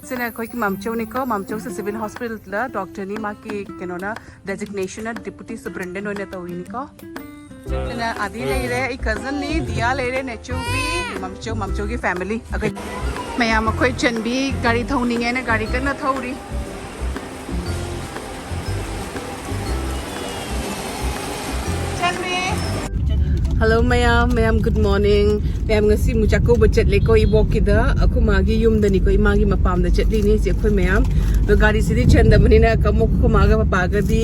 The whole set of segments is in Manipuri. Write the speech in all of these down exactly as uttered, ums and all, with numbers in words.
ꯁꯤꯅ ꯑꯩꯈꯣꯏꯒꯤ ꯃꯝꯆꯧꯅꯤꯀꯣ꯫ ꯃꯝꯆꯧꯁꯦ ꯁꯤꯚꯤꯜ ꯍꯣꯁꯄꯤꯇꯥꯜꯗ ꯗꯣꯛꯇꯔꯅꯤ꯫ ꯃꯥꯒꯤ ꯀꯩꯅꯣꯅ, ꯗꯦꯖꯤꯒꯅꯦꯁꯟꯅ ꯗꯤꯄꯨꯇꯤ ꯁꯨꯄꯔꯤꯟꯇꯦꯟꯗꯦꯟ ꯑꯣꯏꯅ ꯇꯧꯔꯤꯅꯤꯀꯣ꯫ ꯁꯤꯅ ꯑꯥꯗꯤ ꯂꯩꯔꯦ, ꯑꯩ ꯀꯖꯟꯅꯤ, ꯗꯤꯌꯥ ꯂꯩꯔꯦ, ꯅꯦꯆꯧꯕꯤ, ꯃꯝꯆꯧ, ꯃꯝꯆꯧꯒꯤ ꯐꯦꯃꯤꯂꯤ꯫ ꯑꯩꯈꯣꯏ ꯃꯌꯥꯝ, ꯑꯩꯈꯣꯏ ꯆꯟꯕꯤ ꯒꯥꯔꯤ ꯊꯧꯅꯤꯡꯉꯦꯅ ꯒꯥꯔꯤ ꯀꯟꯅ ꯊꯧꯔꯤ꯫ ꯆꯟꯕꯤ꯫ ꯍꯜꯂꯣ ꯃꯌꯥꯝ, ꯃꯌꯥꯝ good morning꯫ ꯃꯌꯥꯝ, ꯉꯁꯤ ꯑꯃꯨꯛ ꯆꯥꯛꯀꯧꯕ ꯆꯠꯂꯦꯀꯣ ꯏꯕꯣꯛꯀꯤꯗ꯫ ꯑꯩꯈꯣꯏ ꯃꯥꯒꯤ ꯌꯨꯝꯗꯅꯤꯀꯣ, ꯏꯃꯥꯒꯤ ꯃꯄꯥꯝꯗ ꯆꯠꯂꯤꯅꯤ ꯁꯤ ꯑꯩꯈꯣꯏ ꯃꯌꯥꯝ꯫ ꯑꯗꯣ ꯒꯥꯔꯤꯁꯤꯗꯤ ꯆꯟꯗꯕꯅꯤꯅ ꯑꯃꯨꯛ ꯑꯩꯈꯣꯏ ꯃꯥꯒ ꯄꯄꯥꯒꯗꯤ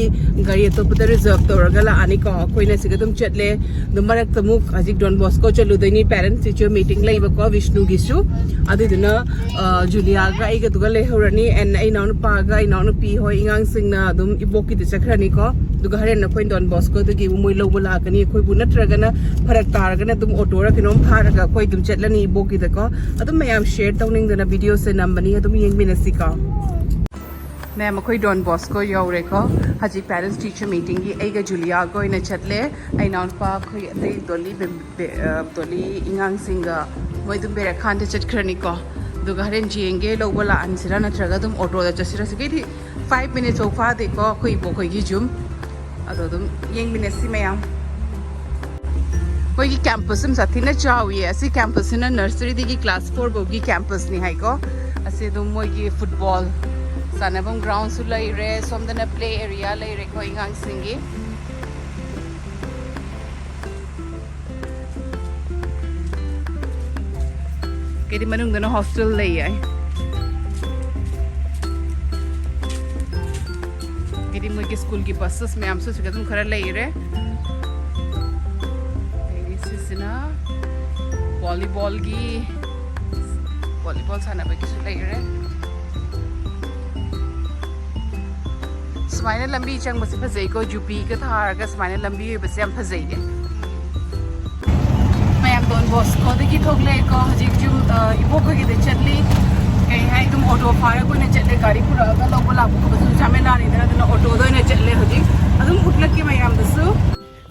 ꯒꯥꯔꯤ ꯑꯇꯣꯞꯄꯗ ꯔꯤꯖꯔꯚ ꯇꯧꯔꯒ ꯂꯥꯛꯑꯅꯤꯀꯣ꯫ ꯑꯩꯈꯣꯏꯅ ꯁꯤꯗ ꯑꯗꯨꯝ ꯆꯠꯂꯦ꯫ ꯑꯗꯣ ꯃꯔꯛꯇ ꯑꯃꯨꯛ ꯍꯧꯖꯤꯛ ꯗꯣꯟ ꯕꯣꯁꯀꯣ ꯆꯠꯂꯨꯗꯣꯏꯅꯤ, ꯄꯦꯔꯦꯟꯠꯁ ꯇꯤꯆꯔ ꯃꯤꯇꯤꯡ ꯂꯩꯕꯀꯣ ꯋꯤꯁꯅꯨꯒꯤꯁꯨ꯫ ꯑꯗꯨꯗꯨꯅ, ꯑ, ꯖꯨꯂꯤꯌꯥꯒ ꯑꯩꯒꯗꯨꯒ ꯂꯩꯍꯧꯔꯅꯤ꯫ ꯑꯦꯟ ꯑꯩ ꯏꯅꯥꯎꯅꯨꯄꯥꯒ ꯏꯅꯥꯎꯅꯨꯄꯤ ꯍꯣꯏ ꯑꯉꯥꯡꯁꯤꯡꯅ ꯑꯗꯨꯝ ꯏꯕꯣꯛꯀꯤꯗ ꯆꯠꯈ꯭ꯔꯅꯤꯀꯣ꯫ ꯑꯗꯨꯒ ꯍꯣꯔꯦꯟ ꯑꯩꯈꯣꯏ ꯗꯣꯟ ꯕꯣꯁꯀꯣꯗꯒꯤ ꯑꯃꯨꯛ ꯃꯣꯏ ꯂꯧꯕ ꯂꯥꯛꯀꯅꯤ꯫ ꯑꯩꯈꯣꯏꯕꯨ ꯅꯠꯇ꯭ꯔꯒꯅ ꯐꯔꯛ ꯇꯥꯔꯒꯅ ꯑꯗꯨꯝ ꯑꯣꯇꯣꯔ ꯀꯩꯅꯣꯝ ꯐꯥꯔꯒ ꯑꯩꯈꯣꯏ ꯑꯗꯨꯝ ꯆꯠꯂꯅꯤ ꯏꯕꯣꯛꯀꯤꯗꯀꯣ꯫ ꯑꯗꯨꯝ ꯃꯌꯥꯝ ꯁꯤꯌꯔ ꯇꯧꯅꯤꯡꯗꯅ ꯚꯤꯗꯤꯑꯣꯁꯦ ꯅꯝꯕꯅꯤ꯫ ꯑꯗꯨꯝ ꯌꯦꯡꯃꯤꯟꯅꯁꯤꯀꯣ꯫ ꯃꯦꯝ, ꯑꯩꯈꯣꯏ ꯗꯣꯟ ꯕꯣꯁꯀꯣ ꯌꯧꯔꯦꯀꯣ꯫ ꯍꯧꯖꯤꯛ ꯄꯦꯔꯦꯟꯠꯁ ꯇꯤꯆꯔ ꯃꯤꯇꯤꯡꯒꯤ ꯑꯩꯒ ꯖꯨꯂꯤꯌꯥꯒ ꯑꯣꯏꯅ ꯆꯠꯂꯦ꯫ ꯑꯩ ꯏꯅꯥꯎꯅꯨꯄꯥ ꯑꯩꯈꯣꯏ ꯑꯇꯩ ꯗꯣꯂꯤ, ꯕꯦꯝ-, ꯕꯦ-, ꯑ, ꯗꯣꯂꯤ ꯑꯉꯥꯡꯁꯤꯡꯒ ꯃꯣꯏ ꯑꯗꯨꯝ ꯕꯦꯔꯦꯈꯥꯟꯗ ꯆꯠꯈ꯭ꯔꯅꯤꯀꯣ꯫ ꯑꯗꯨꯒ ꯍꯣꯔꯦꯟ ꯌꯦꯡꯒꯦ, ꯂꯧꯕ ꯂꯥꯛꯍꯟꯁꯤꯔꯥ ꯅꯠꯇ꯭ꯔꯒ ꯑꯗꯨꯝ ꯑꯣꯇꯣꯗ ꯆꯠꯁꯤꯔꯥ? ꯁꯤꯒꯤꯗꯤ ꯐꯥꯏꯚ ꯃꯤꯅꯤꯠꯁ ꯐꯥꯎ ꯐꯥꯗꯦꯀꯣ ꯑꯩꯈꯣꯏ ꯏꯕꯣꯛꯈꯣꯏꯒꯤ ꯌꯨꯝ꯫ ꯑꯗꯣ ꯑꯗꯨꯝ ꯌꯦꯡꯃꯤꯟꯅꯁꯤ ꯃꯌꯥꯝ꯫ ꯃꯣꯏꯒꯤ ꯀꯦꯝꯄꯁ ꯑꯃ ꯁꯥꯊꯤꯅ ꯆꯥꯎꯏꯌꯦ꯫ ꯑꯁꯤ ꯀꯦꯝꯄꯁꯁꯤꯅ ꯅꯔꯁꯔꯤꯗꯒꯤ ꯀ꯭ꯂꯥꯁ ꯐꯣꯔ ꯐꯥꯎꯒꯤ ꯀꯦꯝꯄꯁꯅꯤ ꯍꯥꯏꯀꯣ꯫ ꯑꯁꯤ ꯑꯗꯨꯝ ꯃꯣꯏꯒꯤ ꯐꯨꯠꯕꯣꯜ ꯁꯥꯟꯅꯐꯝ ꯒ꯭ꯔꯥꯎꯟꯁꯨ ꯂꯩꯔꯦ꯫ ꯁꯣꯝꯗꯅ ꯄ꯭ꯂꯦ ꯑꯦꯔꯤꯌꯥ ꯂꯩꯔꯦꯀꯣ ꯑꯉꯥꯡꯁꯤꯡꯒꯤ꯫ ꯀꯩꯗꯤ ꯃꯅꯨꯡꯗꯅ ꯍꯣꯁꯇꯦꯜ ꯂꯩꯌꯦ꯫ ꯀꯩꯗꯤ ꯃꯣꯏꯒꯤ ꯁ꯭ꯀꯨꯜꯒꯤ ꯕꯁꯦꯁ ꯃꯌꯥꯝꯁꯨ ꯁꯤꯗ ꯑꯗꯨꯝ ꯈꯔ ꯂꯩꯔꯦ꯫ ꯑꯗꯩꯗꯤ ꯁꯤꯁꯤꯅ ꯚꯣꯂꯤꯕꯣꯜꯒꯤ, ꯚꯣꯂꯤꯕꯣꯜ ꯁꯥꯟꯅꯕꯒꯤꯁꯨ ꯂꯩꯔꯦ꯫ ꯁꯨꯃꯥꯏꯅ ꯂꯝꯕꯤ ꯆꯪꯕꯁꯦ ꯐꯖꯩꯀꯣ, ꯌꯨꯕꯤꯒ ꯊꯥꯔꯒ ꯁꯨꯃꯥꯏꯅ ꯂꯝꯕꯤ ꯑꯣꯏꯕꯁꯦ ꯌꯥꯝ ꯐꯖꯩꯌꯦ꯫ ꯃꯌꯥꯝ ꯗꯣꯟ ꯕꯣꯁꯀꯣꯗꯒꯤ ꯊꯣꯛꯂꯛꯑꯦꯀꯣ꯫ ꯍꯧꯖꯤꯛ ꯌꯨꯝ, ꯑ, ꯏꯕꯣꯛꯈꯣꯏꯒꯤꯗ ꯆꯠꯂꯤ꯫ ꯀꯩ ꯍꯥꯏ, ꯑꯗꯨꯝ ꯑꯣꯇꯣ ꯐꯥꯔꯒ ꯑꯣꯏꯅ ꯆꯠꯂꯦ꯫ ꯒꯥꯔꯤ ꯄꯨꯔꯛꯑꯒ ꯂꯧꯕ ꯂꯥꯛꯄ ꯈꯣꯠꯄꯁꯨ ꯆꯥꯃꯦꯂꯥꯅꯤꯗꯅ, ꯑꯗꯨꯅ ꯑꯣꯇꯣꯗ ꯑꯣꯏꯅ ꯆꯠꯂꯦ꯫ ꯍꯧꯖꯤꯛ ꯑꯗꯨꯝ ꯎꯠꯂꯛꯀꯦ ꯃꯌꯥꯝꯗꯁꯨ꯫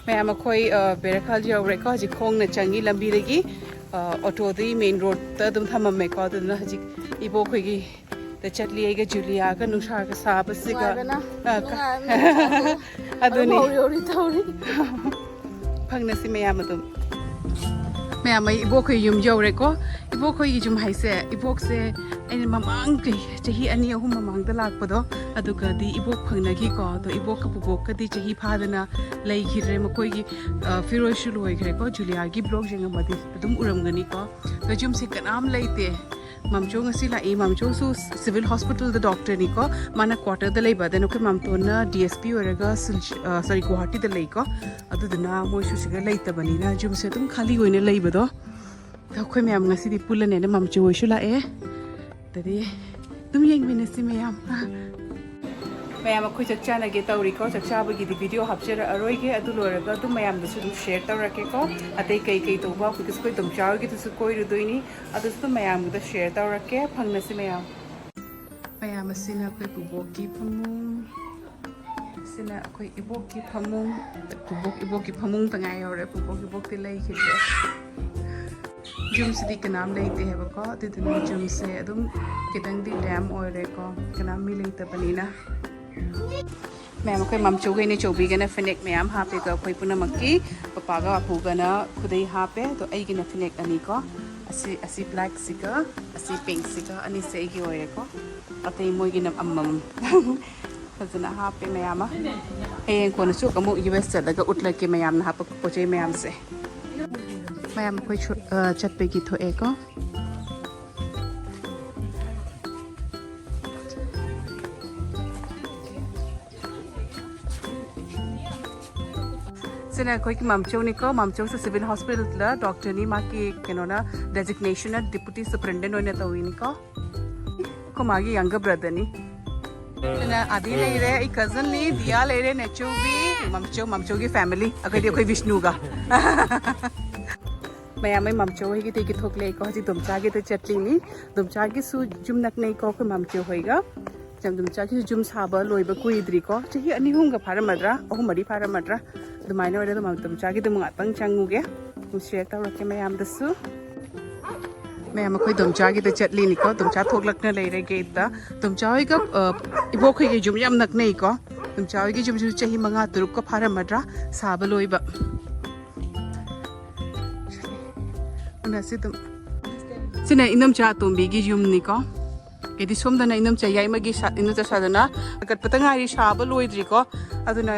ꯃꯌꯥꯝ ꯑꯩꯈꯣꯏ, ꯑ, ꯕꯦꯔꯈꯥꯜ ꯌꯧꯔꯦꯀꯣ꯫ ꯍꯧꯖꯤꯛ ꯈꯣꯡꯅ ꯆꯪꯉꯤ ꯂꯝꯕꯤꯗꯒꯤ꯫ ꯑ, ꯑꯣꯇꯣꯗꯤ ꯃꯦꯟ ꯔꯣꯗꯇ ꯑꯗꯨꯝ ꯊꯝꯃꯝꯃꯦꯀꯣ꯫ ꯑꯗꯨꯅ ꯍꯧꯖꯤꯛ ꯏꯕꯣꯛꯈꯣꯏꯒꯤ ꯆꯠꯂꯤ ꯑꯩꯒ ꯖꯨꯂꯤꯌꯥꯒ ꯅꯨꯡꯁꯥꯒ ꯁꯥꯕꯁꯤꯒ꯫ ꯅꯨꯡꯉꯥꯏꯕꯅ ꯑ, ꯀ- ꯅꯨꯡꯉꯥꯏꯕꯅ ꯑꯗꯨꯅꯤ꯫ ꯍꯧꯔꯤ ꯍꯧꯔꯤ ꯇꯧꯔꯤ꯫ ꯐꯪꯅꯁꯤ ꯃꯌꯥꯝ ꯑꯗꯨꯝ꯫ ꯃꯌꯥꯝ ꯑꯩ ꯏꯕꯣꯛꯈꯣꯏ ꯌꯨꯝ ꯌꯧꯔꯦꯀꯣ꯫ ꯏꯕꯣꯛꯈꯣꯏꯒꯤ ꯌꯨꯝ ꯍꯥꯏꯁꯦ, ꯏꯕꯣꯛꯁꯦ ꯑꯩꯅ ꯃꯃꯥꯡ ꯆꯍꯤ, ꯆꯍꯤ ꯑꯅꯤ ꯑꯍꯨꯝ ꯃꯃꯥꯡꯗ ꯂꯥꯛꯄꯗꯣ, ꯑꯗꯨꯒꯗꯤ ꯏꯕꯣꯛ ꯐꯪꯅꯈꯤꯀꯣ꯫ ꯑꯗꯣ ꯏꯕꯣꯛꯀ ꯄꯨꯕꯣꯛꯀꯗꯤ ꯆꯍꯤ ꯐꯥꯗꯅ ꯂꯩꯈꯤꯗ꯭ꯔꯦ꯫ ꯃꯈꯣꯏꯒꯤ ꯑ, ꯐꯤꯔꯣꯜꯁꯨ ꯂꯣꯏꯈ꯭ꯔꯦꯀꯣ꯫ ꯖꯨꯂꯤꯌꯥꯒꯤ ꯕ꯭ꯂꯣꯛ ꯌꯦꯡꯉꯝꯃꯗꯤ ꯑꯗꯨꯝ ꯎꯔꯝꯒꯅꯤꯀꯣ꯫ ꯑꯗꯣ ꯌꯨꯝꯁꯦ ꯀꯅꯥꯝ ꯂꯩꯇꯦ꯫ ꯃꯝꯆꯧ ꯉꯁꯤ ꯂꯥꯛꯏ꯫ ꯃꯝꯆꯧꯁꯨ ꯁꯤꯚꯤꯜ ꯍꯣꯁꯄꯤꯇꯥꯜꯗ ꯗꯣꯛꯇꯔꯅꯤꯀꯣ꯫ ꯃꯥꯅ ꯀ꯭ꯋꯥꯇꯔꯗ ꯂꯩꯕ, ꯑꯗ ꯑꯩꯈꯣꯏ ꯃꯥꯝꯇꯣꯟꯅ ꯗꯤ ꯑꯦꯁ ꯄꯤ ꯑꯣꯏꯔꯒ ꯁꯤꯜ-, ꯑ, ꯁꯣꯔꯤ, ꯒꯨꯋꯥꯍꯥꯇꯤꯗ ꯂꯩꯀꯣ꯫ ꯑꯗꯨꯗꯨꯅ ꯃꯣꯏꯁꯨ ꯁꯤꯗ ꯂꯩꯇꯕꯅꯤꯅ ꯌꯨꯝꯁꯦ ꯑꯗꯨꯝ ꯈꯥꯂꯤ ꯑꯣꯏꯅ ꯂꯩꯕꯗꯣ꯫ ꯑꯗꯣ ꯑꯩꯈꯣꯏ ꯃꯌꯥꯝ ꯉꯁꯤꯗꯤ ꯄꯨꯜꯂꯅꯦꯅ ꯃꯝꯆꯧ ꯍꯣꯏꯁꯨ ꯂꯥꯛꯑꯦ꯫ ꯑꯗꯨꯗꯤ ꯑꯗꯨꯝ ꯌꯦꯡꯃꯤꯟꯅꯁꯤ ꯃꯌꯥꯝ꯫ ꯃꯌꯥꯝ ꯑꯩꯈꯣꯏ ꯆꯥꯛ ꯆꯥꯅꯒꯦ ꯇꯧꯔꯤꯀꯣ꯫ ꯆꯥꯛ ꯆꯥꯕꯒꯤꯗꯤ ꯚꯤꯗꯤꯑꯣ ꯍꯥꯞꯆꯔꯛꯑꯔꯣꯏꯒꯦ꯫ ꯑꯗꯨ ꯂꯣꯏꯔꯒ ꯑꯗꯨꯝ ꯃꯌꯥꯝꯗꯁꯨ ꯑꯗꯨꯝ ꯁꯤꯌꯔ ꯇꯧꯔꯛꯀꯦꯀꯣ꯫ ꯑꯇꯩ ꯀꯩ ꯀꯩ ꯇꯧꯕ, ꯑꯩꯈꯣꯏ ꯇꯣꯝꯆꯥ ꯍꯣꯏꯒꯤꯗꯨꯁꯨ ꯀꯣꯏꯔꯨꯗꯣꯏꯅꯤ꯫ ꯑꯗꯨꯁꯨ ꯑꯗꯨꯝ ꯃꯌꯥꯝꯒꯤꯗ ꯁꯤꯌꯔ ꯇꯧꯔꯛꯀꯦ꯫ ꯐꯪꯅꯁꯤ ꯃꯌꯥꯝ꯫ ꯃꯌꯥꯝ ꯑꯁꯤꯅ ꯑꯩꯈꯣꯏ ꯄꯨꯕꯣꯛꯀꯤ ꯐꯃꯨꯡ꯫ ꯁꯤꯅ ꯑꯩꯈꯣꯏ ꯏꯕꯣꯛꯀꯤ ꯐꯃꯨꯡ꯫ ꯄꯨꯕꯣꯛ ꯏꯕꯣꯛꯀꯤ ꯐꯃꯨꯡ ꯇꯉꯥꯏ ꯌꯧꯔꯦ꯫ ꯄꯨꯕꯣꯛ ꯏꯕꯣꯛꯇꯤ ꯂꯩꯈꯤꯗ꯭ꯔꯦ꯫ ꯌꯨꯝꯁꯤꯗꯤ ꯀꯅꯥꯝ ꯂꯩꯇꯦ ꯍꯥꯏꯕꯀꯣ꯫ ꯑꯗꯨꯗꯨꯅ ꯌꯨꯝꯁꯦ ꯑꯗꯨꯝ ꯈꯤꯇꯪꯗꯤ ꯗꯦꯝ ꯑꯣꯏꯔꯦꯀꯣ, ꯀꯅꯥꯝ ꯃꯤ ꯂꯩꯇꯕꯅꯤꯅ꯫ ꯃꯌꯥꯝ ꯑꯩꯈꯣꯏ ꯃꯝꯆꯧꯒ ꯏꯅꯦꯆꯧꯕꯤꯒꯅ ꯐꯅꯦꯛ ꯃꯌꯥꯝ ꯍꯥꯞꯄꯦꯀꯣ꯫ ꯑꯩꯈꯣꯏ ꯄꯨꯝꯅꯃꯛꯀꯤ ꯄꯄꯥꯒ ꯑꯄꯨꯒꯅ ꯈꯨꯗꯩ ꯍꯥꯞꯄꯦ꯫ ꯑꯗꯣ ꯑꯩꯒꯤꯅ ꯐꯅꯦꯛ ꯑꯅꯤꯀꯣ꯫ ꯑꯁꯤ, ꯑꯁꯤ ꯕ꯭ꯂꯦꯛꯁꯤꯒ ꯑꯁꯤ ꯄꯤꯡꯁꯤꯒ ꯑꯅꯤꯁꯦ ꯑꯩꯒꯤ ꯑꯣꯏꯔꯦꯀꯣ꯫ ꯑꯇꯩ ꯃꯣꯏꯒꯤꯅ ꯑꯃꯃꯝ꯫ ꯐꯖꯅ ꯍꯥꯞꯄꯦ ꯃꯌꯥꯝ ꯑꯃ꯫ ꯍꯌꯦꯡ ꯀꯣꯟꯅꯁꯨ ꯑꯃꯨꯛ ꯌꯨ ꯑꯦꯁ ꯆꯠꯂꯒ ꯎꯠꯂꯛꯀꯦ ꯃꯌꯥꯝꯅ ꯍꯥꯞꯄ ꯄꯣꯠ ꯆꯩ ꯃꯌꯥꯝꯁꯦ꯫ ꯃꯌꯥꯝ ꯑꯩꯈꯣꯏ ꯁꯨ-, ꯑ, ꯆꯠꯄꯒꯤ ꯊꯣꯛꯑꯦꯀꯣ꯫ ꯁꯤꯅ ꯑꯩꯈꯣꯏꯒꯤ ꯃꯝꯆꯧꯅꯤꯀꯣ꯫ ꯃꯝꯆꯧꯁꯦ ꯁꯤꯚꯤꯜ ꯍꯣꯁꯄꯤꯇꯥꯜꯗ ꯗꯣꯛꯇꯔꯅꯤ꯫ ꯃꯥꯒꯤ ꯀꯩꯅꯣꯅ, ꯗꯦꯖꯤꯒꯅꯦꯁꯟꯅ ꯗꯤꯄꯨꯇꯤ ꯁꯨꯄꯔꯤꯟꯇꯦꯟꯗꯦꯟ ꯑꯣꯏꯅ ꯇꯧꯔꯤꯅꯤꯀꯣ꯫ ꯑꯩꯈꯣꯏ ꯃꯥꯒꯤ ꯌꯪꯒꯔ ꯕ꯭ꯔꯗꯔꯅꯤ꯫ ꯑꯗꯨꯅ ꯑꯥꯗꯤ ꯂꯩꯔꯦ, ꯑꯩ ꯀꯖꯟꯅꯤ, ꯗꯤꯌꯥ ꯂꯩꯔꯦ, ꯅꯦꯆꯧꯕꯤ, ꯃꯝꯆꯧ, ꯃꯝꯆꯧꯒꯤ ꯐꯦꯃꯤꯂꯤ, ꯑꯩꯈꯣꯏꯗꯤ ꯑꯩꯈꯣꯏ ꯕꯤꯁꯅꯨꯒ꯫ ꯃꯌꯥꯝ ꯑꯩ ꯃꯝꯆꯧ ꯍꯣꯏꯒꯤꯗꯒꯤ ꯊꯣꯛꯂꯛꯑꯦꯀꯣ꯫ ꯍꯧꯖꯤꯛ ꯗꯣꯝꯆꯥꯒꯤꯗ ꯆꯠꯂꯤꯅꯤ꯫ ꯗꯣꯝꯆꯥꯒꯤꯁꯨ ꯌꯨꯝ ꯅꯛꯅꯩꯀꯣ ꯑꯩꯈꯣꯏ ꯃꯝꯆꯧ ꯍꯣꯏꯒ꯫ ꯗꯣꯝꯆꯥꯒꯤꯁꯨ ꯌꯨꯝ ꯁꯥꯕ ꯂꯣꯏꯕ ꯀꯨꯏꯗ꯭ꯔꯤꯀꯣ꯫ ꯆꯍꯤ ꯑꯅꯤ ꯑꯍꯨꯝꯒ ꯐꯥꯔꯝꯃꯗ꯭ꯔꯥ, ꯑꯍꯨꯝ ꯃꯔꯤ ꯐꯥꯔꯝꯃꯗ꯭ꯔꯥ, ꯑꯗꯨꯃꯥꯏꯅ ꯑꯣꯏꯔꯦ꯫ ꯑꯗꯨꯝ ꯗꯣꯝꯆꯥꯒꯤꯗ ꯑꯃꯨꯛ ꯉꯥꯛꯇꯪ ꯆꯪꯉꯨꯒꯦ, ꯑꯗꯨꯝ ꯁꯤꯌꯔ ꯇꯧꯔꯛꯀꯦ ꯃꯌꯥꯝꯗꯁꯨ꯫ ꯃꯌꯥꯝ ꯑꯩꯈꯣꯏ ꯗꯣꯝꯆꯥꯒꯤꯗ ꯆꯠꯂꯤꯅꯤꯀꯣ꯫ ꯗꯣꯝꯆꯥ ꯊꯣꯛꯂꯛꯅ ꯂꯩꯔꯦ ꯒꯦꯠꯇ꯫ ꯗꯣꯝꯆꯥ ꯍꯣꯏꯒ, ꯑ, ꯏꯕꯣꯛꯈꯣꯏꯒꯤ ꯌꯨꯝ ꯌꯥꯝ ꯅꯛꯅꯩꯀꯣ꯫ ꯗꯣꯝꯆꯥ ꯍꯣꯏꯒꯤ ꯌꯨꯝꯁꯨ ꯆꯍꯤ ꯃꯉꯥ ꯇꯔꯨꯛꯀ ꯐꯥꯔꯝꯃꯗ꯭ꯔꯥ ꯁꯥꯕ ꯂꯣꯏꯕ꯫ ꯑꯗꯨꯅ ꯁꯤ ꯑꯗꯨꯝ, ꯁꯤꯅ ꯏꯅꯝꯆꯥ ꯑꯇꯣꯝꯕꯤꯒꯤ ꯌꯨꯝꯅꯤꯀꯣ꯫ ꯑꯗꯩꯗꯤ ꯁꯣꯝꯗꯅ ꯏꯅꯝꯆꯥ ꯌꯥꯏꯃꯒꯤ ꯁꯥ-, ꯏꯅꯝꯆꯥ ꯁꯥꯗꯅ ꯀꯠꯄꯇ ꯉꯥꯏꯔꯤ, ꯁꯥꯕ ꯂꯣꯏꯗ꯭ꯔꯤꯀꯣ꯫ ꯑꯗꯨꯅ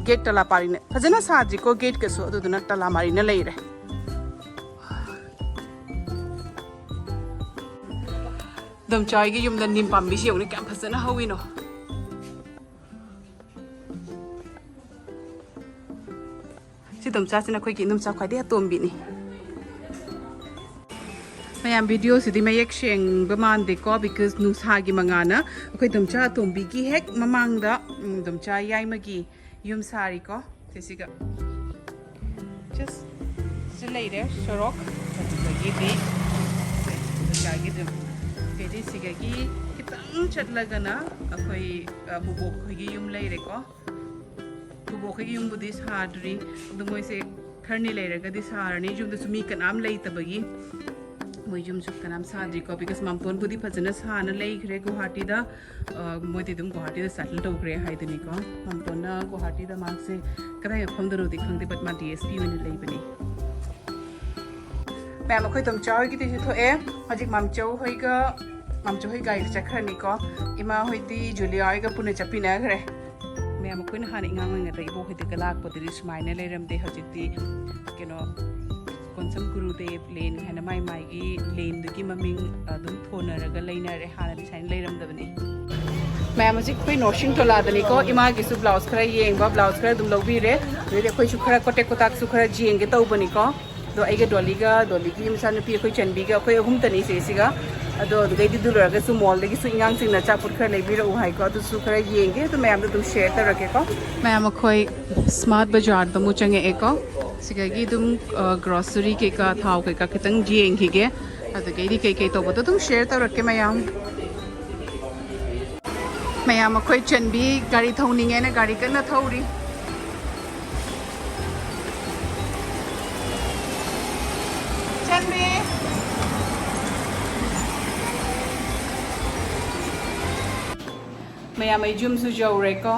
ꯒꯦꯠ ꯇꯂꯥ ꯄꯥꯔꯤꯅ ꯐꯖꯅ ꯁꯥꯗ꯭ꯔꯤꯀꯣ ꯒꯦꯠꯀꯁꯨ, ꯑꯗꯨꯗꯨꯅ ꯇꯂꯥ ꯃꯥꯔꯤꯅ ꯂꯩꯔꯦ꯫ ꯗꯣꯝꯆꯥ ꯍꯣꯏꯒꯤ ꯌꯨꯝꯗ ꯅꯤꯝ ꯄꯥꯝꯕꯤꯁꯤ ꯌꯦꯡꯉꯨꯅꯦ, ꯀꯌꯥꯝ ꯐꯖꯅ ꯍꯧꯋꯤꯅꯣ꯫ ꯁꯤ ꯗꯣꯝꯆꯥꯁꯤꯅ ꯑꯩꯈꯣꯏꯒꯤ ꯏꯅꯝꯆꯥ ꯈ꯭ꯋꯥꯏꯗꯒꯤ ꯑꯇꯣꯝꯕꯤꯅꯤ꯫ ꯃꯌꯥꯝ, ꯚꯤꯗꯤꯑꯣꯁꯤꯗꯤ ꯃꯌꯦꯛ ꯁꯦꯡꯕ ꯃꯥꯟꯗꯦꯀꯣ, because ꯅꯨꯡꯁꯥꯒꯤ ꯃꯉꯥꯅ ꯑꯩꯈꯣꯏ ꯗꯣꯝꯆꯥ ꯑꯇꯣꯝꯕꯤꯒꯤ ꯍꯦꯛ ꯃꯃꯥꯡꯗ, ꯎꯝ, ꯗꯣꯝꯆꯥ ꯌꯥꯏꯃꯒꯤ ꯌꯨꯝ ꯁꯥꯔꯤꯀꯣ꯫ ꯁꯤꯁꯤꯒ just ꯁꯤ ꯂꯩꯔꯦ ꯁꯣꯔꯣꯛ, ꯑꯗꯨꯗꯒꯤꯗꯤ ꯗꯣꯝꯆꯥꯒꯤ ꯌꯨꯝ꯫ ꯑꯗꯩꯗꯤ ꯁꯤꯗꯒꯤ ꯈꯤꯇꯪ ꯆꯠꯂꯒꯅ ꯑꯩꯈꯣꯏ, ꯑ, ꯕꯨꯕꯣꯛ ꯈꯣꯏꯒꯤ ꯌꯨꯝ ꯂꯩꯔꯦꯀꯣ꯫ ꯕꯨꯕꯣꯛ ꯈꯣꯏꯒꯤ ꯌꯨꯝꯕꯨꯗꯤ ꯁꯥꯗ꯭ꯔꯤ, ꯑꯗꯨ ꯃꯣꯏꯁꯦ ꯈꯔꯅꯤ ꯂꯩꯔꯒꯗꯤ ꯁꯥꯔꯅꯤ꯫ ꯌꯨꯝꯗꯁꯨ ꯃꯤ ꯀꯅꯥꯝ ꯂꯩꯇꯕꯒꯤ ꯃꯣꯏ ꯌꯨꯝꯁꯨ ꯀꯅꯥꯝ ꯁꯥꯗ꯭ꯔꯤꯀꯣ, because ꯃꯥꯝꯇꯣꯟꯕꯨꯗꯤ ꯐꯖꯅ ꯁꯥꯅ ꯂꯩꯈ꯭ꯔꯦ ꯒꯨꯋꯥꯍꯥꯇꯤꯗ꯫ ꯑ, ꯃꯣꯏꯗꯤ ꯑꯗꯨꯝ ꯒꯨꯋꯥꯍꯥꯇꯤꯗ settle ꯇꯧꯈ꯭ꯔꯦ ꯍꯥꯏꯗꯨꯅꯤꯀꯣ꯫ ꯃꯥꯝꯇꯣꯟꯅ ꯒꯨꯋꯥꯍꯥꯇꯤꯗ ꯃꯥꯁꯦ ꯀꯗꯥꯏ ꯃꯐꯝꯗꯅꯣꯗꯤ ꯈꯪꯗꯦ, but ꯃꯥ ꯗꯤ ꯑꯦꯁ ꯄꯤ ꯑꯣꯏꯅ ꯂꯩꯕꯅꯤ꯫ ꯃꯌꯥꯝ, ꯑꯩꯈꯣꯏ ꯇꯣꯝꯆꯥ ꯍꯣꯏꯒꯤꯗꯤꯁꯨ ꯊꯣꯛꯑꯦ꯫ ꯍꯧꯖꯤꯛ ꯃꯥꯝꯆꯧ ꯍꯣꯏꯒ, ꯃꯥꯝꯆꯧ ꯍꯣꯏ ꯒꯥꯔꯤꯗ ꯆꯠꯈ꯭ꯔꯅꯤꯀꯣ꯫ ꯏꯃꯥ ꯍꯣꯏꯗꯤ ꯖꯨꯂꯤꯌꯥ ꯍꯣꯏꯒ ꯄꯨꯟꯅ ꯆꯠꯄꯤꯅꯈ꯭ꯔꯦ꯫ ꯃꯌꯥꯝ, ꯑꯩꯈꯣꯏꯅ ꯍꯥꯟꯅ ꯑꯉꯥꯡ ꯑꯣꯏꯔꯤꯉꯩꯗ ꯏꯕꯣꯛ ꯍꯣꯏꯗꯒ ꯂꯥꯛꯄꯗꯗꯤ ꯁꯨꯃꯥꯏꯅ ꯂꯩꯔꯝꯗꯦ꯫ ꯍꯧꯖꯤꯛꯇꯤ ꯀꯩꯅꯣ, ꯀꯣꯟꯁꯝ ꯒꯨꯔꯨꯗꯦꯕ ꯂꯦꯟ ꯍꯥꯏꯅ ꯃꯥꯏ ꯃꯥꯏꯒꯤ ꯂꯦꯟꯗꯨꯒꯤ ꯃꯃꯤꯡ ꯑꯗꯨꯝ ꯊꯣꯟꯅꯔꯒ ꯂꯩꯅꯔꯦ꯫ ꯍꯥꯟꯅꯗꯤ ꯁꯨꯃꯥꯏꯅ ꯂꯩꯔꯝꯗꯕꯅꯤ꯫ ꯃꯌꯥꯝ, ꯍꯧꯖꯤꯛ ꯑꯩꯈꯣꯏ ꯅꯣꯔꯁꯤꯡ ꯇꯣꯂꯥꯗꯅꯤꯀꯣ꯫ ꯏꯃꯥꯒꯤꯁꯨ ꯕ꯭ꯂꯥꯎꯁ ꯈꯔ ꯌꯦꯡꯕ, ꯕ꯭ꯂꯥꯎꯁ ꯈꯔ ꯑꯗꯨꯝ ꯂꯧꯕꯤꯔꯦ꯫ ꯑꯗꯩꯗꯤ ꯑꯩꯈꯣꯏꯁꯨ ꯈꯔ ꯀꯣꯇꯦꯛ ꯀꯣꯇꯥꯛꯁꯨ ꯈꯔ ꯌꯦꯡꯒꯦ ꯇꯧꯕꯅꯤꯀꯣ꯫ ꯑꯗꯣ ꯑꯩꯒ ꯗꯣꯂꯤꯒ, ꯗꯣꯂꯤꯒꯤ ꯃꯆꯥꯅꯨꯄꯤ ꯑꯩꯈꯣꯏ ꯆꯟꯕꯤꯒ, ꯑꯩꯈꯣꯏ ꯑꯍꯨꯝꯇꯅꯤ ꯁꯤꯁꯤꯒ꯫ ꯑꯗꯣ ꯑꯗꯨꯗꯩꯗꯤ ꯑꯗꯨ ꯂꯣꯏꯔꯒꯁꯨ ꯃꯣꯜꯗꯒꯤꯁꯨ ꯏꯉꯥꯡꯁꯤꯡꯅ ꯑꯆꯥꯄꯣꯠ ꯈꯔ ꯂꯩꯕꯤꯔꯛꯎ ꯍꯥꯏꯀꯣ꯫ ꯑꯗꯨꯁꯨ ꯈꯔ ꯌꯦꯡꯒꯦ꯫ ꯑꯗꯨ ꯃꯌꯥꯝꯗꯣ ꯑꯗꯨꯝ ꯁꯤꯌꯔ ꯇꯧꯔꯛꯀꯦꯀꯣ꯫ ꯃꯌꯥꯝ, ꯑꯩꯈꯣꯏ ꯁ꯭ꯃꯥꯔꯠ ꯕꯖꯥꯔꯗ ꯑꯃꯨꯛ ꯆꯪꯉꯛꯑꯦꯀꯣ꯫ ꯁꯤꯗꯒꯤ ꯑꯗꯨꯝ, ꯑ, ꯒ꯭ꯔꯣꯁꯔꯤ ꯀꯩꯀꯥ, ꯊꯥꯎ ꯀꯩꯀꯥ ꯈꯤꯇꯪ ꯌꯦꯡꯈꯤꯒꯦ꯫ ꯑꯗꯨꯗꯒꯤꯗꯤ ꯀꯩꯀꯩ ꯇꯧꯕꯗꯣ ꯑꯗꯨꯝ ꯁꯤꯌꯔ ꯇꯧꯔꯛꯀꯦ ꯃꯌꯥꯝ꯫ ꯃꯌꯥꯝ, ꯑꯩꯈꯣꯏ ꯆꯟꯕꯤ ꯒꯥꯔꯤ ꯊꯧꯅꯤꯡꯉꯦꯅ ꯒꯥꯔꯤ ꯀꯟꯅ ꯊꯧꯔꯤ꯫ ꯆꯟꯕꯤ! ꯃꯌꯥꯝ, ꯑꯩ ꯌꯨꯝꯁꯨ ꯌꯧꯔꯦꯀꯣ꯫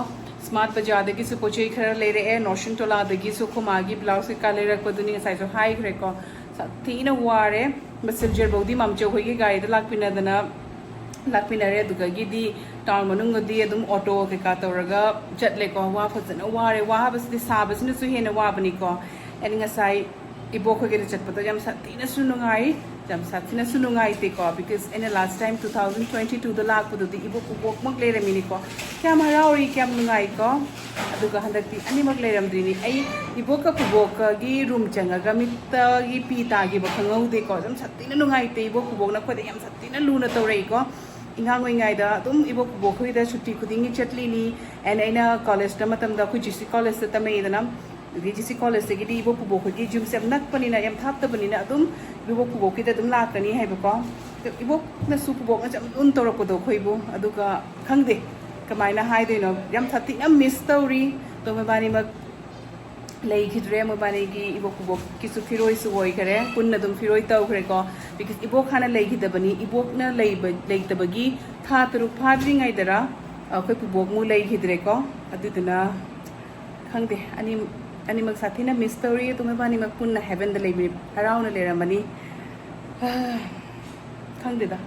ꯁ꯭ꯃꯥꯔꯠ ꯕꯖꯥꯔꯗꯒꯤꯁꯨ ꯄꯣꯠ ꯆꯩ ꯈꯔ ꯂꯩꯔꯛꯑꯦ, ꯅꯣꯔꯁꯤꯡ ꯇꯣꯂꯥꯗꯒꯤꯁꯨ ꯑꯩꯈꯣꯏ ꯃꯥꯒꯤ ꯕ꯭ꯂꯥꯎꯁ ꯀꯩꯀꯥ ꯂꯩꯔꯛꯄꯗꯨꯅꯤ ꯉꯁꯥꯏꯁꯨ ꯍꯥꯏꯈ꯭ꯔꯦꯀꯣ꯫ ꯁꯥꯊꯤꯅ ꯋꯥꯔꯦ꯫ ꯕꯁꯤꯜꯖꯔꯐꯧꯗꯤ ꯃꯥꯝꯆꯧ ꯍꯣꯏꯒꯤ ꯒꯥꯔꯤꯗ ꯂꯥꯛꯄꯤꯅꯗꯅ ꯂꯥꯛꯃꯤꯟꯅꯔꯦ꯫ ꯑꯗꯨꯗꯒꯤꯗꯤ ꯇꯥꯎꯟ ꯃꯅꯨꯡꯗꯗꯤ ꯑꯗꯨꯝ ꯑꯣꯇꯣ ꯀꯩꯀꯥ ꯇꯧꯔꯒ ꯆꯠꯂꯦꯀꯣ꯫ ꯋꯥ ꯐꯖꯅ ꯋꯥꯔꯦ꯫ ꯋꯥ ꯍꯥꯏꯕꯁꯤꯗꯤ ꯁꯥꯕꯁꯤꯅꯁꯨ ꯍꯦꯟꯅ ꯋꯥꯕꯅꯤꯀꯣ꯫ ꯑꯩꯅ ꯉꯁꯥꯏ ꯏꯕꯣꯛ ꯈꯣꯏꯒꯤꯗ ꯆꯠꯄꯗꯣ ꯌꯥꯝ ꯁꯥꯊꯤꯅꯁꯨ ꯅꯨꯡꯉꯥꯏ, ꯌꯥꯝ ꯁꯥꯊꯤꯅꯁꯨ ꯅꯨꯡꯉꯥꯏꯇꯦꯀꯣ, because ꯑꯩꯅ ꯂꯥꯁ ꯇꯥꯏꯝ ꯇꯨ ꯊꯥꯎꯖꯟ ꯇ꯭ꯋꯦꯟꯇꯤ ꯇꯨꯗ ꯂꯥꯛꯄꯗꯨꯗꯤ ꯏꯕꯣꯛ ꯄꯨꯕꯣꯛꯃꯛ ꯂꯩꯔꯝꯃꯤꯅꯤꯀꯣ꯫ ꯀꯌꯥꯝ ꯍꯔꯥꯎꯔꯤ, ꯀꯌꯥꯝ ꯅꯨꯡꯉꯥꯏꯀꯣ꯫ ꯑꯗꯨꯒ ꯍꯟꯗꯛꯇꯤ ꯑꯅꯤꯃꯛ ꯂꯩꯔꯝꯗ꯭ꯔꯤꯅꯤ꯫ ꯑꯩ ꯏꯕꯣꯛꯀ ꯄꯨꯕꯣꯛꯀꯒꯤ ꯔꯨꯝ ꯆꯪꯉꯒ ꯃꯤꯠꯇꯒꯤ ꯄꯤ ꯇꯥꯈꯤꯕ ꯈꯪꯍꯧꯗꯦꯀꯣ꯫ ꯌꯥꯝ ꯁꯥꯊꯤꯅ ꯅꯨꯡꯉꯥꯏꯇꯦ꯫ ꯏꯕꯣꯛ ꯄꯨꯕꯣꯛꯅ ꯑꯩꯈꯣꯏꯗ ꯌꯥꯝ ꯁꯥꯊꯤꯅ ꯂꯨꯅ ꯇꯧꯔꯛꯏꯀꯣ꯫ ꯑꯉꯥꯡ ꯑꯣꯏꯔꯤꯉꯩꯗ ꯑꯗꯨꯝ ꯏꯕꯣꯛ ꯄꯨꯕꯣꯛ ꯈꯣꯏꯗ ꯁꯨꯇꯤ ꯈꯨꯗꯤꯡꯒꯤ ꯆꯠꯂꯤꯅꯤ꯫ ꯑꯦꯟ ꯑꯩꯅ ꯀꯣꯂꯦꯖꯇ ꯃꯇꯝꯗ ꯑꯩꯈꯣꯏ ꯖꯤ ꯁꯤ ꯀꯣꯂꯦꯖꯇ ꯇꯝꯃꯛꯏꯗꯅ, ꯑꯗꯨꯗꯒꯤ ꯖꯤ ꯁꯤ ꯀꯣꯂꯦꯖꯇꯒꯤꯗꯤ ꯏꯕꯣꯛ ꯄꯨꯕꯣꯛ ꯈꯣꯏꯒꯤ ꯌꯨꯝꯁꯦ ꯌꯥꯝ ꯅꯛꯄꯅꯤꯅ, ꯌꯥꯝ ꯊꯥꯞꯇꯕꯅꯤꯅ ꯑꯗꯨꯝ ꯏꯕꯣꯛ ꯄꯨꯕꯣꯛꯀꯤꯗ ꯑꯗꯨꯝ ꯂꯥꯛꯀꯅꯤ ꯍꯥꯏꯕꯀꯣ꯫ ꯑꯗꯣ ꯏꯕꯣꯛꯅꯁꯨ ꯄꯨꯕꯣꯛꯅꯁꯨ ꯌꯥꯝ ꯂꯨꯅ ꯇꯧꯔꯛꯄꯗꯣ ꯑꯩꯈꯣꯏꯕꯨ꯫ ꯑꯗꯨꯒ ꯈꯪꯗꯦ ꯀꯃꯥꯏꯅ ꯍꯥꯏꯗꯣꯏꯅꯣ, ꯌꯥꯝ ꯁꯥꯊꯤꯅ ꯃꯤꯁ ꯇꯧꯔꯤ꯫ ꯑꯗꯣ ꯃꯕꯥꯅꯤꯃꯛ ꯂꯩꯈꯤꯗ꯭ꯔꯦ꯫ ꯃꯕꯥꯅꯤꯒꯤ ꯏꯕꯣꯛ ꯄꯨꯕꯣꯛꯀꯤꯁꯨ ꯐꯤꯔꯣꯏꯁꯨ ꯑꯣꯏꯈꯔꯦ, ꯄꯨꯟꯅ ꯑꯗꯨꯝ ꯐꯤꯔꯣꯏ ꯇꯧꯈ꯭ꯔꯦꯀꯣ꯫ Because ꯏꯕꯣꯛ ꯍꯥꯟꯅ ꯂꯩꯈꯤꯗꯕꯅꯤ꯫ ꯏꯕꯣꯛꯅ ꯂꯩꯕ ꯂꯩꯇꯕꯒꯤ ꯊꯥ ꯇꯔꯨꯛ ꯐꯥꯗ꯭ꯔꯤꯉꯩꯗꯔ ꯑꯩꯈꯣꯏ ꯄꯨꯕꯣꯛ ꯑꯃꯨꯛ ꯂꯩꯈꯤꯗ꯭ꯔꯦꯀꯣ꯫ ꯑꯗꯨꯗꯨꯅ ꯈꯪꯗꯦ, ꯑꯅꯤ ꯑꯅꯤꯃꯛ ꯁꯥꯊꯤꯅ ꯃꯤꯁ ꯇꯧꯔꯤ꯫ ꯑꯗꯨ ꯃꯕꯥꯅꯤꯃꯛ ꯄꯨꯟꯅ ꯍꯦꯕꯟꯗ ꯂꯩꯕꯤ ꯍꯔꯥꯎꯅ ꯂꯩꯔꯝꯃꯅꯤ꯫ ꯈꯪꯗꯦꯗ,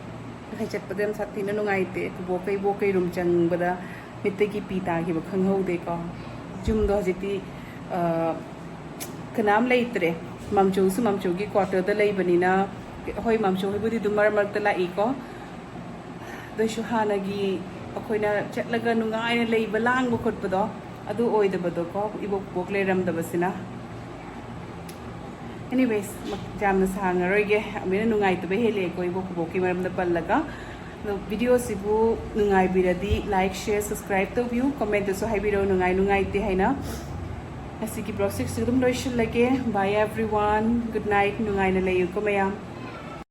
ꯉꯁꯥꯏ ꯆꯠꯄꯗ ꯌꯥꯝ ꯁꯥꯊꯤꯅ ꯅꯨꯡꯉꯥꯏꯇꯦ꯫ ꯄꯨꯕꯣꯛꯀ ꯏꯕꯣꯛꯀ ꯔꯨꯝ ꯆꯪꯕꯗ ꯃꯤꯠꯇꯒꯤ ꯄꯤ ꯇꯥꯈꯤꯕ ꯈꯪꯍꯧꯗꯦꯀꯣ꯫ ꯌꯨꯝꯗꯣ ꯍꯧꯖꯤꯛꯇꯤ ꯑ, ꯀꯅꯥꯝ ꯂꯩꯇ꯭ꯔꯦ꯫ ꯃꯥꯝꯆꯧꯁꯨ ꯃꯥꯝꯆꯧꯒꯤ ꯀ꯭ꯋꯥꯇꯔꯗ ꯂꯩꯕꯅꯤꯅ, ꯍꯣꯏ, ꯃꯥꯝꯆꯧ ꯍꯣꯏꯕꯨꯗꯤ ꯑꯗꯨꯝ ꯃꯔꯛ ꯃꯔꯛꯇ ꯂꯥꯛꯏꯀꯣ꯫ ꯑꯗꯨꯏꯁꯨ ꯍꯥꯟꯅꯒꯤ ꯑꯩꯈꯣꯏꯅ ꯆꯠꯂꯒ ꯅꯨꯡꯉꯥꯏꯅ ꯂꯩꯕ ꯂꯥꯡꯕ ꯈꯣꯠꯄꯗꯣ ꯑꯗꯨ ꯑꯣꯏꯗꯕꯗꯣꯀꯣ, ꯏꯕꯣꯛ ꯄꯨꯕꯣꯛ ꯂꯩꯔꯝꯗꯕꯁꯤꯅ꯫ Anyways, ꯌꯥꯝꯅ ꯁꯥꯡꯉꯔꯣꯏꯒꯦ, ꯑꯃꯨꯛ ꯍꯦꯟꯅ ꯅꯨꯡꯉꯥꯏꯇꯕ ꯍꯦꯜꯂꯛꯑꯦꯀꯣ ꯏꯕꯣꯛ ꯄꯨꯕꯣꯛꯀꯤ ꯃꯔꯝꯗ ꯄꯜꯂꯒ꯫ ꯑꯗꯣ ꯚꯤꯗꯤꯑꯣꯁꯤꯕꯨ ꯅꯨꯡꯉꯥꯏꯕꯤꯔꯗꯤ like, share, subscribe ꯇꯧꯕꯤꯌꯨ, comment ꯇꯁꯨ ꯍꯥꯏꯕꯤꯔꯛꯎ ꯅꯨꯡꯉꯥꯏ ꯅꯨꯡꯉꯥꯏꯇꯦ ꯍꯥꯏꯅ꯫ ꯉꯁꯤꯒꯤ vlog ꯁꯤꯒ ꯑꯗꯨꯝ ꯂꯣꯏꯁꯤꯜꯂꯒꯦ꯫ Bye everyone, good night, ꯅꯨꯡꯉꯥꯏꯅ ꯂꯩꯌꯨꯀꯣ ꯃꯌꯥꯝ꯫